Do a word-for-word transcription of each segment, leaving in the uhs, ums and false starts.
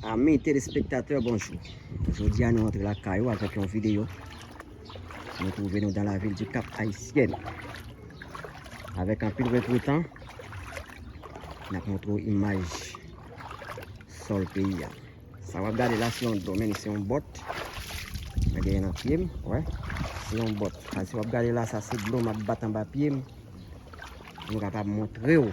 Ami telespektatè, bonjou. Jodi a nou antre lakay ou avèk yon videyo. Nou twouve nou dan lavil di Cap Haïtien. Avèk anpil regretan, n ap montre w imaj sòl peyi a. Sa w ap gade la se yon dlo, men se yon bòt. Mwen genyen nan pye m, wè. Se yon bòt. Sa w ap gade la, sa se dlo m ap bat anba pye m. Pou nou kapab montre w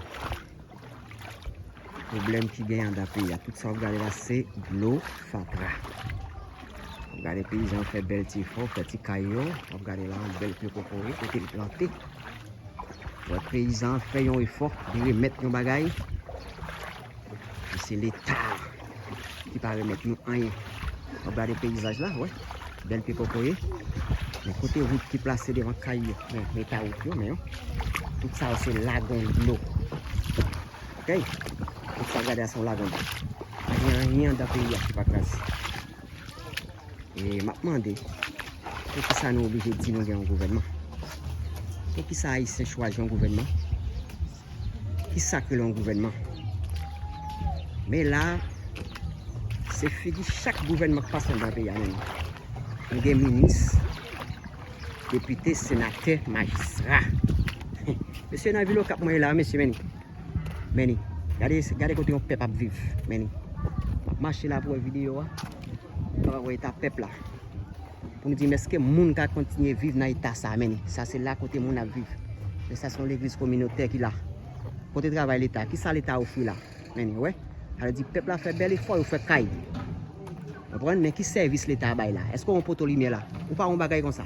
pwoblèm ki gen anndan peyi a. Tout sa w ap gade la se dlo fatra. W ap gade peyizan yo fè bèl ti efò, fè ti kay yo. W ap gade la yon bèl pye kokoye kote l plante. Wè peyizan an fè yon efò, li remèt yon bagay. E se Leta ki pa remèt nou anyen. W ap gade peyizaj la, wè. Bèl pye kokoye. Men kote wout ki plase devan kay yo. Men eta wout yo, men yo. Tout sa yo se lagon dlo. Ok? Tout sa w gade a se yon lagon dlo. Pa gen anyen anndan peyi a ki pa kraze. E m ap mande, poukisa nou oblije di nou gen yon gouvènman? Poukisa Ayisyen chwazi yon gouvènman? Kisa k rele yon gouvènman? Men la, se figi chak gouvènman k pase anndan peyi a menm. Nou gen minis, depite, senatè, majistra. Mesye nan vil Okap mwen ye la, mesye, men ni. Men ni. Gade, gade kote yon pèp ap viv. Men ni. M ap mache la pou wè videyo a. Pou wè eta pèp la. Pou nou di m èske moun ka kontinye viv nan eta sa, men ni. Sa se la kote moun ap viv. Men sa se yon legliz kominotè ki la. Kote travay Leta? Kisa Leta ofri la? Men ni, wè. Sa vle di pèp la fè bèl efò, yo fè kay. Konprann? Men ki sèvis Leta bay la? Èske yon poto limyè la? Ou pa yon bagay konsa?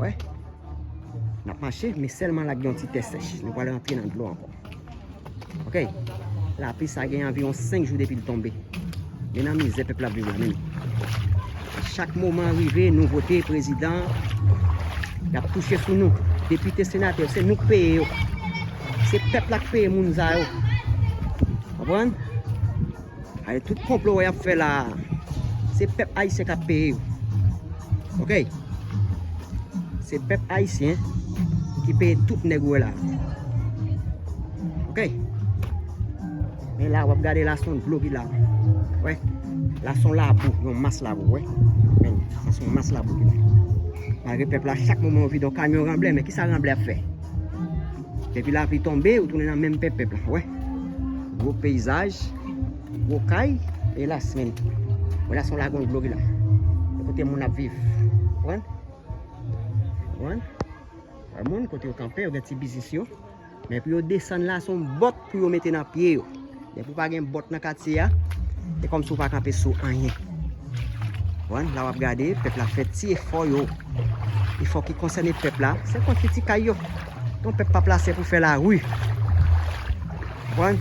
Wè. N ap mache, men sèlman la gen yon ti tè sèch. Nou pral rantre nan dlo ankò. Ok. Lapli sa gen anviwon senk jou depi l tonbe. Men nan mizè pèp la ap viv la menm. Chak moman rive, nou vote prezidan, y ap touche sou nou. Depite, senatè, se nou k peye yo. Se pèp la k peye moun sa yo. Konprann? Ay, tout konplo w y ap fè la a, se pèp ayisyen k ap peye yo. Ok? Se pèp ayisyen ki peye tout nèg ou wè la a. Ok? Men la, w ap gade la, se yon dlo ki la. Wè? La, se yon labou, yon mas labou, wè? Men, la, se yon mas labou ki la. Malgre pèp la, chak moman, yo vide yon kamyon ranblè, men kisa ranblè ap fè? Depi lapli tonbe, ou tounen nan menm pèp pèp la, wè. Gwo peyizaj, gwo kay, elas, men. Wè la se yon lagon dlo ki la. Kote moun ap viv. Konprann? Konprann? Wè moun, kote yo kanpe, yo gen ti biznis yo. Men pou yo desann la, se yon bòt pou yo mete nan pye yo. Depi w pa gen bòt nan katye a, se kòmsi w pa kanpe sou anyen. Konprann? La w ap gade, pèp la fè ti efò yo. Efò ki konsène pèp la, se konstwi ti kay yo. Yon pèp pa plase pou fè lari. Konprann?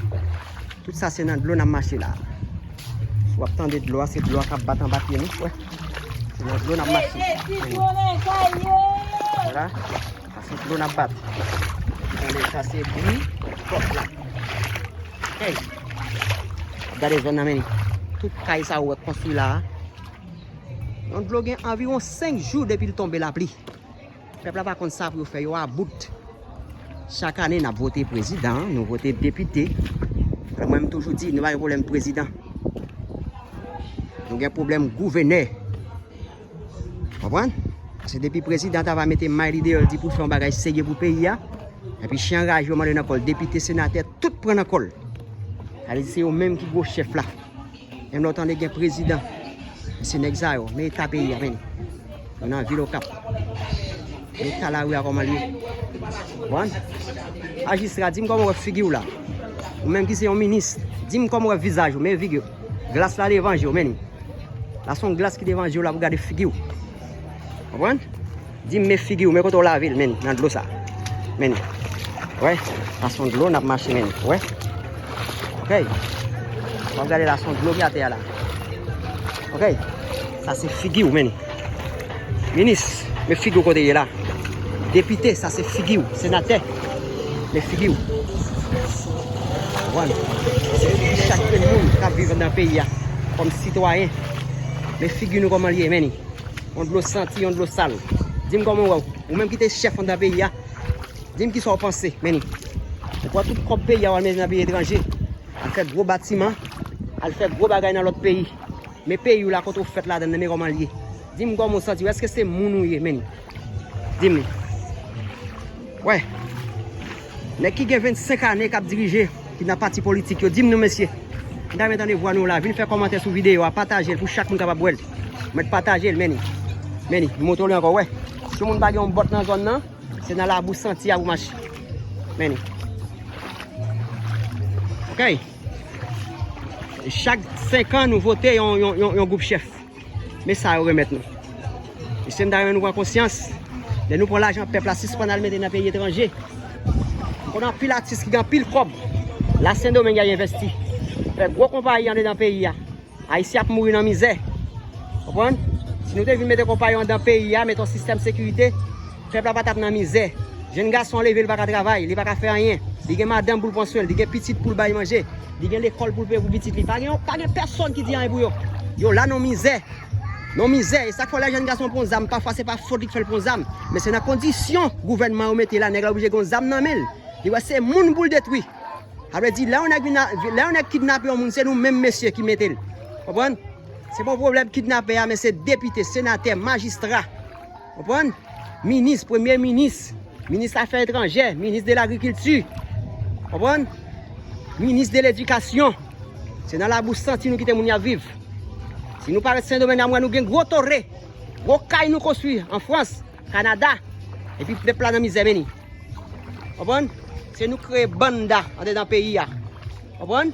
Tout sa se nan dlo n ap mache la. Si w ap tande dlo a, se dlo a k ap bat anba pye nou, wè. Se nan dlo n ap mache. Vwala. Sa se dlo n ap bat. Tande, sa se bri pòt la. Hey. Gade zòn nan, men. Tout kay sa ou wè k konstwi la a. Yon dlo gen anviwon senk jou depi l tonbe lapli. Pèp la pa konn sa pou yo fè, yo about. Chak ane, n ap vote prezidan, nou vote depite. Alò, mwen, m toujou di, nou pa gen pwoblèm prezidan. Nou gen pwoblèm gouvènè. Konprann? Paske depi prezidan ta va mete may li deyò, l di pou l fè yon bagay serye pou peyi a, epi chen anraje yo mande nan kò l, depite, senatè, tout pran nan kò l. Sa vle di se yo menm ki gwo chèf la. Menm lè w tande gen prezidan, se nèg sa yo, men eta peyi a, men. Nou nan vil Okap. Eta lari a kòman l ye? Konprann? Majistra, di m kòman w wè figi w la. Ou menm ki se yon minis, di m kòman w wè vizaj ou, men figi w. Glas la devan je w, men. La se yon glas ki devan je w la pou gade figi w. Konprann? Di m men figi w, men kote w lave l, men, nan dlo sa. Men. Wè, sa se yon dlo n ap mache, men. Wè. Ok. W ap gade la se yon dlo ki atè a la. Ok. Sa se figi w, men. Minis, men figi w kote ye la. Depite, sa se figi w. Senatè, men figi w. Konprann? Se figi chak grenn moun k ap viv anndan peyi a kòm sitwayen. Men figi nou kòman l ye, men. Yon dlo santi, yon dlo sal. Di m kòman w wè w. Ou menm ki te chèf anndan peyi a, di m kisa w panse, men. Ou pran tout kòb peyi a, w al mete nan peyi etranje. Al fè gwo batiman. Al fè gwo bagay nan lòt peyi. Men peyi w la kote w fèt ladan l, men kòman l ye. Di m kòman w santi w, èske se moun ou ye, men? Di m. Wè. Nèg ki gen vennsenk ane k ap dirije, ki nan pati politik yo, di m non mesye. M ta renmen tande vwa nou la. Vin fè kòmantè sou videyo a, pataje l pou chak moun kapab wè l. Mèt pataje l, men. Men, m montre w li ankò, wè. Si yon moun pa gen yon bòt nan zòn nan, se nan labou santi a pou mache. Men. Ok. Chak senk an, nou vote yon, yon, yon, yon gwoup chèf. Men sa yo remèt nou. Mesye, m ta renmen nou pran konsyans. Lè nou pran lajan pèp la, sispann al mete nan peyi etranje. M konn anpil atis ki gen anpil kòb. La Sendomeng y al envesti. Fè gwo konpayi andedan peyi a. Ayisyen ap mouri nan mizè. Konprann? Si nou te vin mete konpayi andan peyi a, mete yon sistèm sekirite, pèp la pa t ap nan mizè. Jenn gason an leve, li pa ka travay, li pa ka fè anyen. Li gen madanm pou l pran swen l, li gen pitit pou l bay manje, li gen lekòl pou l peye pou pitit li. Pa gen, pa gen pèsonn ki di anyen pou yo. Yo la nan mizè. Nan mizè. E sa k fè lè jenn gason pran zam, pafwa se pa fòt li k fè l pran zam. Men se nan kondisyon gouvènman yo mete la, nèg la oblije gen yon zam nan men l. Li wè se moun pou l detwi. Sa vle di, lè yon nèg vin a, lè yon nèg kidnape yon moun, se nou menm mesye ki mete l. Konprann? Se pa yon pwoblèm kidnapè a, men se depite, senatè, majistra. Konprann? Minis, premye minis, minis afè etranjè, minis de lagrikilti. Konprann? Minis de ledikasyon. Se nan labou santi nou kite moun y ap viv. Si nou pa ret Sendomeng, n a wè nou gen gwo tore, gwo kay nou konstwi an Frans, Kanada, epi pèp la nan mizè, men ni. Konprann? Se nou kreye banda andedan peyi a. Konprann?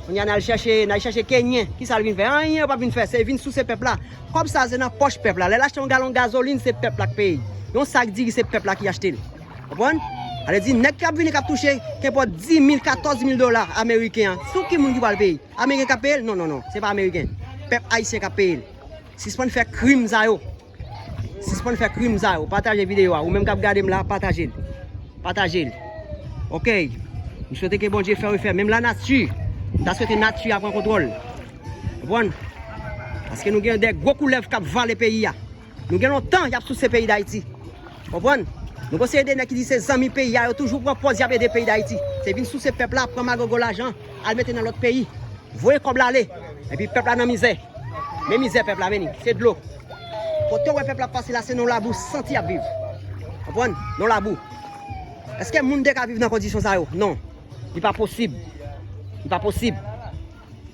Kounye a n al chèche, n al chèche Kenyen. Kisa l vin fè? Anyen yo p ap vin fè. Se vin souse pèp la. Kòb sa se nan pòch pèp la. Lè l achte yon galon gazolin, se pèp la k peye. Yon sak diri, se pèp la ki achte l. Konprann? Sa vle di, nèg k ap vini k ap touche kenpòt dis mil, katòz mil dola ameriken an, sou ki moun ki pral peye? Ameriken k ap peye l? Non, non, non. Se pa ameriken. Pèp ayisyen k ap peye l. Sispann fè krim sa yo. Sispann fè krim sa yo. Pataje videyo a. Ou menm k ap gade m la, pataje l. Pataje l. Ok. M swete ke Bondye fè refè. Menm lanati, m ta swete nati a pran kontwòl. Konprann? Paske nou gen de gwo koulèv k ap vale peyi a. Nou gen lontan y ap souse peyi Dayiti. Konprann? Nou konn se de nèg ki di se zanmi peyi a, yo toujou pran pòz y ap ede peyi Dayiti. Se vin souse pèp la, pran magogo lajan, al mete nan lòt peyi. Voye kòb la ale. Epi pèp la nan mizè. Men mizè pèp la, men ni. Se dlo. Kote w wè pèp la ap pase la, se nan labou santi y ap viv. Konprann? Nan labou. Èske moun te ka viv nan kondisyon sa yo? Non. Li pa posib. Li pa posib.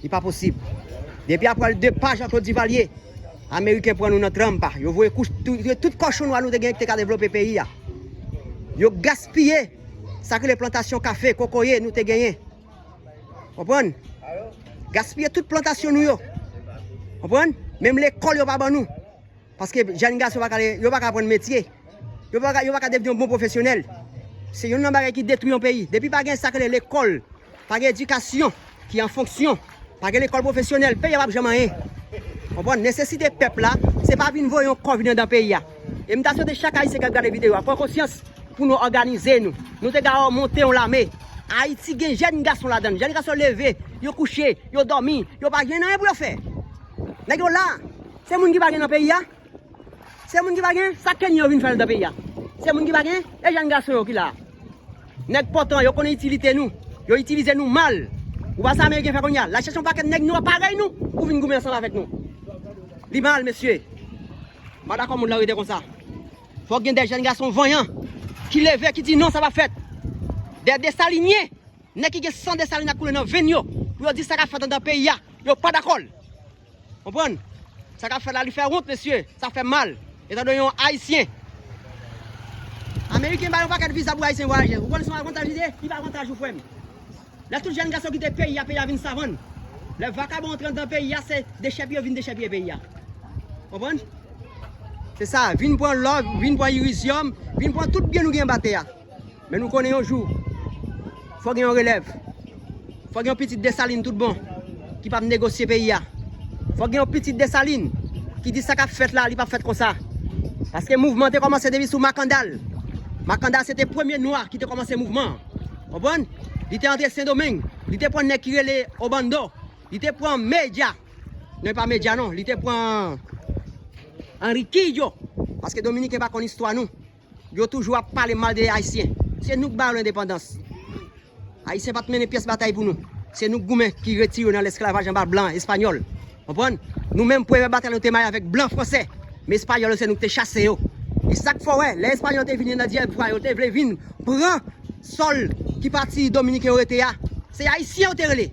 Li pa posib. Depi apre depa Jean Claude Duvalier, Ameriken pran nou nan tranpa. Yo voye kouch, tout, tout kòchon nwa nou te genyen ki te ka devlope peyi a. Yo gaspiye sa k rele plantasyon kafe, kokoye nou te genyen. Konprann? Gaspiye tout plantasyon nou yo. Konprann? Menm lekòl yo pa ban nou. Paske jèn gason pa ka, yo pa ka aprann metye. Yo pa ka, yo pa ka devni yon bon pwofesyonèl. Se youn nan bagay ki detwi yon peyi. Depi pa gen sa k rele lekòl, pa gen edikasyon ki an fonksyon, pa gen lekòl pwofesyonèl, peyi a p ap janm anyen. Konprann? Nesesite pèp la, se pa vin voye yon kò vin anndan peyi a. E m ta swete chak Ayisyen k ap gade videyo a, pran konsyans pou nou òganize nou. Nou te ka monte yon lame. Ayiti gen jèn gason ladan l. Jèn gason leve, yo kouche, yo dòmi, yo pa gen anyen pou yo fè. Nèg yo la, se moun ki pa gen nan peyi a. Se moun ki pa gen, sa Kenyan yo vin fè anndan peyi a. Se moun ki pa gen, e jèn gason yo ki la. Nèg pòtan, yo konnen itilite nou. Yo itilize nou mal. Ou pa sa Ameriken fè kounye a? L al chèche yon pakèt nèg nwa parèy nou pou vin goumen ansanm avèk nou. Li mal, mesye. M pa dakò moun lan rete konsa. Fòk gen de jèn gason vanyan ki leve, ki di non, sa p ap fèt. De Desalinyen, nèg ki gen san Desalin ap koule nan venn yo, pou yo di sa k ap fèt anndan peyi a, yo pa dakò l. Konprann? Sa k ap fèt la, li fè wont, mesye. Sa fè mal. Etan donne yon Ayisyen. Ameriken ba yon pakèt viza pou Ayisyen vwayaje. Ou konn se yon avantaj li ye? Li pa avantaj ou, frè m. Lè tout jèn gason kite peyi a, peyi a vin savann. Lè vakabon antre anndan peyi a, se dechèpiye yo vin dechèpiye peyi a. Konprann? Se sa, vin pran lò, vin pran irizyòm, vin pran tout byen nou gen anba tè a. Men nou konnen yon jou, fò gen yon relèv. Fò gen yon pitit Desalin tout bon, ki p ap negosye peyi a. Fò gen yon pitit Desalin ki di sa k ap fèt la, li p ap fèt konsa. Paske mouvman te kòmanse depi sou Makandal. Makandal se te premye nwa ki te kòmanse mouvman an. Konprann? Li te antre Sendomeng. Li te pran nèg ki rele Obando. Li te pran Medya. Non, e pa Medya non. Li te pran Enriquillo. Paske Dominiken pa konn istwa nou. Yo toujou ap pale mal de Ayisyen. Se nou k ba yo lendepandans. Ayisyen pa t mennen pyès batay pou nou. Se nou k goumen ki retire yo nan lesklavaj anba blan espanyòl. Konprann? Nou menm, premye batay nou te mache avèk blan fransè. Men espanyòl yo se nou ki te chase yo. E sa k fè w wè, lè espanyòl te vini nan dyèv fwa yo, te vle vin pran sòl ki pati dominiken yo rete a, se ayisyen yo te rele.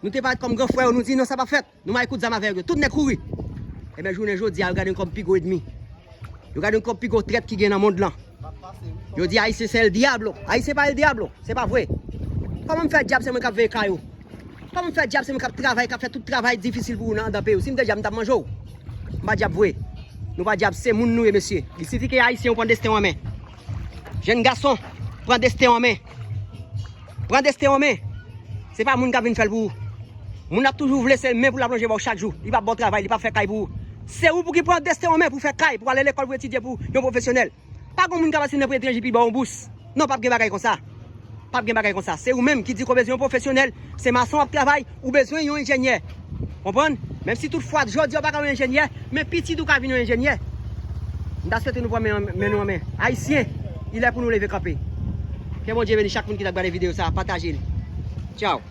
Nou te parèt kòm gran frè yo, nou di non, sa p ap fèt. Nou mache kout zam avèk yo, tout nèg kouri. Ebyen, jounen jodi a, yo gade n kòm pi gwo ènmi. Yo gade n kòm pi gwo trèt ki gen nan mond lan. Yo di ayisyen se el diablo. Ayisyen pa el diablo. Se pa vre. Kòman m fè dyab se mwen k ap veye kay ou? Kòman m fè dyab se mwen k ap travay, k ap fè tout travay difisil pou ou nan anndan peyi w? Si m te dyab, m t ap manje w. M pa dyab vre. Nou pa dyab, se moun nou ye, mesye. Li sifi ke ayisyen yo pran desten yo an men. Jèn gason, pran desten yo an men. Pran desten yo an men. Se pa moun k ap vin fè l pou ou. Moun ap toujou vle se men pou l ap lonje ba w chak jou. Li p ap ba w travay, li p ap fè kay pou ou. Se ou pou ki pran desten w an men pou fè kay, pou ale lekòl, pou etidye, pou yon pwofesyonèl. Pa gen moun k ap asine nan pou etranje epi ba w yon bous. Non, p ap gen bagay konsa. P ap gen bagay konsa. Se ou menm ki di ke w bezwen yon pwofesyonèl, se mason w ap travay, ou bezwen yon enjenyè. Konprann? Menm si tout fwa, jodi a w pa ka yon enjenyè, men pitit ou ka vin yon enjenyè. M ta swete nou pran men, men nou an men. Ayisyen, li lè pou nou leve kanpe. Ke Bondye beni chak moun ki t ap gade videyo sa a, pataje l. Tchaw.